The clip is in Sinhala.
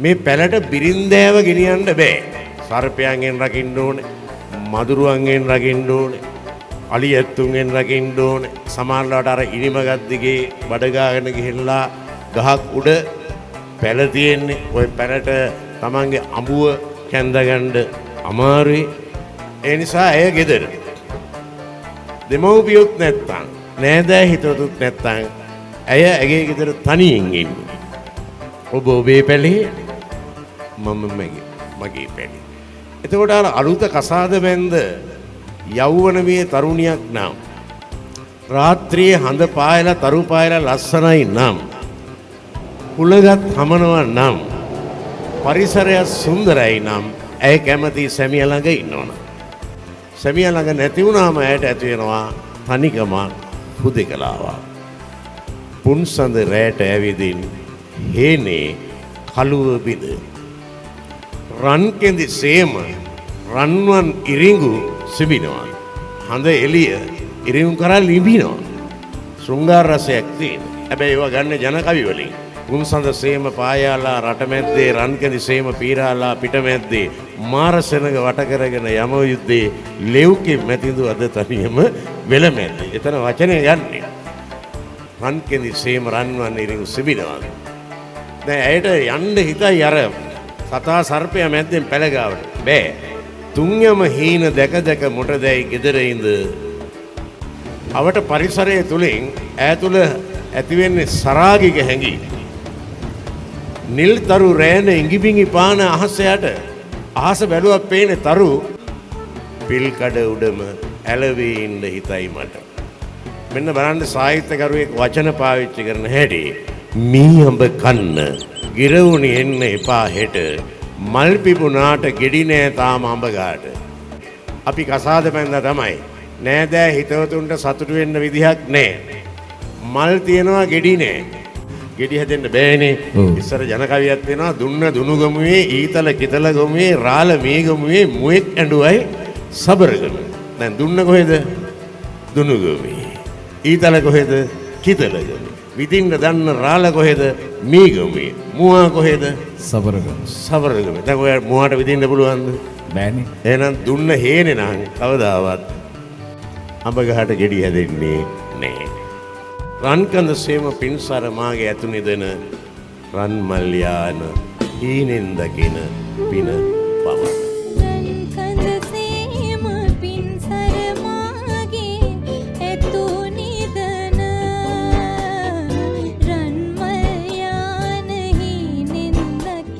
මේ පැලට බිරින්දෑව ගෙනියන්න බෑ. සර්පයන්ගෙන් රකින්න ඕනේ, මදුරුවන්ගෙන් රකින්න ඕනේ, අලි ඇත්තුන්ගෙන් රකින්න ඕනේ. සමහරවිට අර ඉනිමගත් දිගේ බඩ ගාගෙන ගිහිල්ලා ගහක් උඩ පැල තියෙන්නේ. ඔය පැලට තමන්ගේ අඹුව කැඳ ගන්න අමාරුයි. ඒ නිසා ඇය ගෙදර දෙමව්පියොත් නැත්තම්, නෑදෑ හිතවතුත් නැත්තම් ඇය ඇගේ ගෙදර තනියෙන් ඉන්නේ. ඔබ ඔබේ පැලේ, මම මගේ මගේ පැලේ. එතකොට අර අලුත කසාද බැන්ද යෞවන වියේ තරුණියක් නම්, රාත්‍රියේ හඳ පායලා තරු පායලා ලස්සනයි නම්, හුලඟත් හමනවා නම්, පරිසරය සුන්දරයි නම්, ඇය කැමති සැමියා ළඟ ඉන්නවනම්. සැමියා ළඟ නැති වුණාම ඇයට ඇති වෙනවා තනිකමක්, හුදෙකලාවක්. පුන්සඳ රැට ඇවිදින් හේනේ කළුව බිඳ, රන් කෙඳි සේම රන්වන් ඉරිඟු සිඹිනවා. හඳ එළිය ඉරිඟු කරා ලිඹිනවා. ශෘංගාර රසයක් තියෙන. හැබැයි ඒවා ගන්න ජන කවි වලින්. පුන්සඳ සේම පායාලා රට මැද්දේ, රන් කෙඳි සේම පීරාලා පිට මැද්දේ, මාර සෙනඟ වට කරගෙන යම යුද්ධේ, ලෙව්කේ මැතිඳු අද තනියම වෙල මැද්දේ. එතන වචනය ගන්නේ. රන් කෙඳි සේම රන්වන් ඉරිඟු සිඹිනවා. දැන් ඇයට යන්න හිතයි අර සතා සර්පයා මැද්දෙන් පැල ගාවට. බෑ. තුන් යම හීන දැක දැක මොට දැයි ගෙදර ඉඳ. අවට පරිසරය තුලින් ඈ තුල ඇති වෙන්නේ සරාගික හැඟීම්. නිල් තරු රෑන ඉඟිබිඟි පාන අහස යට, අහස බැලුවක් පේන්නේ තරු. පිල්කඩ උඩම ඇලවී ඉන්න හිතයි මට. මෙන්න බලන්න සාහිත්‍යකරුවෙක් වචන පාවිච්චි කරන හැටි. මී අඹ කන්න ගිරවුනි එන්න එපා හෙට, මල් පිපුණාට ගෙඩි නෑ තාම අඹ ගාට. අපි කසාද බැඳලා තමයි. නෑදෑ හිතවතුන්ට සතුටු වෙන්න විදිහක් නෑ. මල් තියනවා, ගෙඩි නෑ. ගෙඩි හැදෙන්න බෑනේ. ඉස්සර ජන කවියක් තියෙනවා, දුන්න දුනුගමුවේ ඊතල කිතල ගමුවේ රාළ මීගමුවේ මුවෙක් ඇඬුවයි සබරගම. දැන් දුන්න කොහෙද? දුනුගමුවේ. ඊතල කොහෙද? කිතලගමේ. විදින්න දන්න රාළ කොහෙද? මීගමුවේ. මුවා කොහෙද? සබරගම. සබරගමේ. දැන් ඔය මුවාට විදින්න පුළුවන්ද? බෑනේ. එහෙනම් දුන්න හේනේ නම් කවදාවත් අඹ ගහට ගෙඩි හැදෙන්නේ නෑ. රන්කඳ සේම පින්සර මාගේ ඇතු නිදන රන් මල් යාන හීනෙන් දකින පින පමණ.